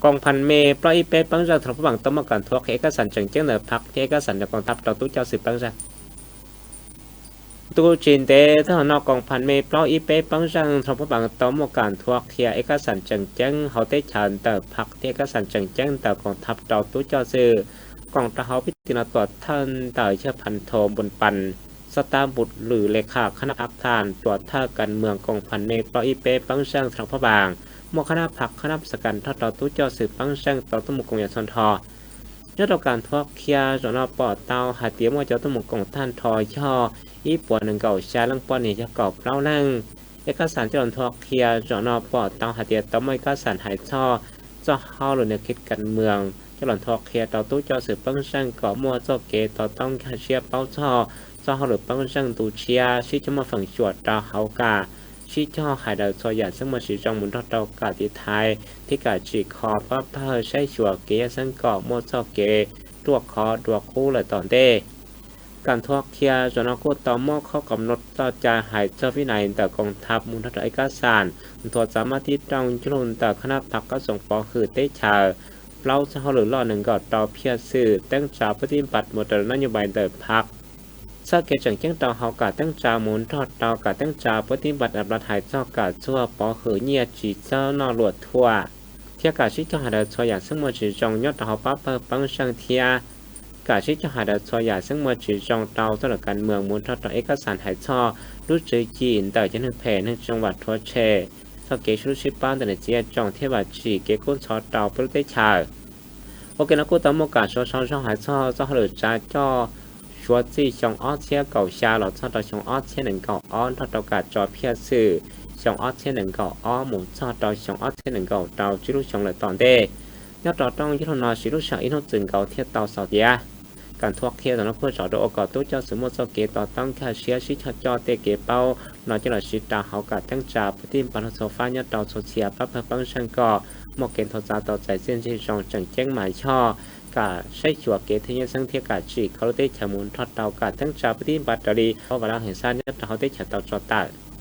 Koom phas me plaub ib peb Peeb Zeej Tha Loo Phab Npaas tau muaj kam nthuav qhia ib kab xam tseem ceeb ntawm phaj thiab ib kab xam ntawm koom thab rau tub coj xwm Peeb Zeej. Ntu tsis ntev tag los no koom phas me plaub ib peb Peeb Zeej Tha Loo Phab Npaas tau muaj kam nthuav qhia ib kab xam tseem ceeb hauv teb chaws ntawm phaj thiab ib kab xam tseem ceeb ntawm koom thab rau tub coj xwm. Koom rau hauv pib tim no tuam thawj ntawm yog phas thos npus pas, xab tab npus lwm le kham khab nab phaj tham tuam thawj kas mwm koom phas me plaub ib peb Peeb Zeej Tha Loo Phab Npaas, muaj khab nab phaj khab nab xa kas nrog rau tub coj xwm Peeb Zeej tau tuaj mus koom yam txhua nrho. Nyob rau kam nthuav qhia zaum no pom tau hais tias muaj cov tuaj mus koom tag nrho yog ib puas nees nkaum xya leej poj niam yog kaum plaub leej. Ib kab xam coj los nthuav qhia zaum no pom tau hais tias tau muaj ib kab xam hais txog txoj hauj lwm niam khib kas mwm coj los nthuav qhia rau tub coj xwm Peeb Zeej kom muaj txoj kev to taub nkag siab paub txog txoj hauj lwm Peeb Zeej ntu tshiab sib cog muaj feem xyuam rau hauv kam sib cog hais daws txhua yam xeeb muaj tsis zoo mus nrog rau kam tiv thaiv thiab kam tsim kho pab pawg saib xyuas kev yaj xeeb kom muaj txoj kev ruaj khov dua qub lawm tom ntej. Kam nthuav qhia zaum no kuj tau muab qhov kom mloog txoj cai hais txog vib nais ntawm koom thab mus nrog rau ib kab xam nthuav txav mab tib rooj ncauj lug ntawm khab nab phaj kab xoom pov hwm teb chaws, plaub txoj hauj lwm loj nees nkaum rau phiaj xwm teeb tsa pab tib npas mus raws nab nyob npai ntawm phaj. Txoj kev tseem ceeb rau hauv kam teeb tsa mus nrog rau kam teeb tsa pab tib npas dab las hais txog kam txuag pov hwm nyiaj tsis txawb noj luam thuam, thiab kam sib cog hais daws txhua yam xeeb muaj tsis zoo nyob rau hauv pab pawg Peeb Zeej thiab kam sib cog hais daws txhua yam xeeb muaj tsis zoo rau txoj lawm kas mwm mus nrog rau ib kab xam hais txog lub tswv yim ntawm cov neeg phem neeg tsis zoo vam rhuav tshem, txoj kev sib hlub sib pab ntawm niam txiv tsoom thiab vam tsim kev kub ntxhov rau peb lub teb chaws. Ua ke no kuj tau muaj kam suav sau zoo hais txog txoj hauj lwm tsav coj suav txij xyoo ob txhiab kaum xya los txog rau xyoo ob txhiab nees nkaum ob nrog rau kam tso phiaj xwm xyoo ob txhiab nees nkaum ob mus txog rau xyoo ob txhiab nees nkaum rau tsib lub xyoo lawm tom ntej. Nyob rau rooj ncauj lug no siv lub sij hawm ib hnub txwm nkaus thiaj tau xaus tiav. Kam nthuav qhia zaum no kuj zom zaws ua kom tub coj xwm muaj txoj kev to taub nkag siab sib cog coj tej kev paub no coj los siv rau hauv kam teeb tsa pab tib npas lug txhua fab nyob rau txhua txhia pab pawg Peeb Zeej kom muaj kev nthuav txav tau txais txiaj ntsig zoo tseem ceeb mas yog kam saib xyuas kev thaj yeeb xeeb thiab kam tsim kho lub teb chaws mus nrog rau kam teeb tsa pab tib npas raws li ob vam laj heev xab nyob rau hauv teb chaws tau tso tawm.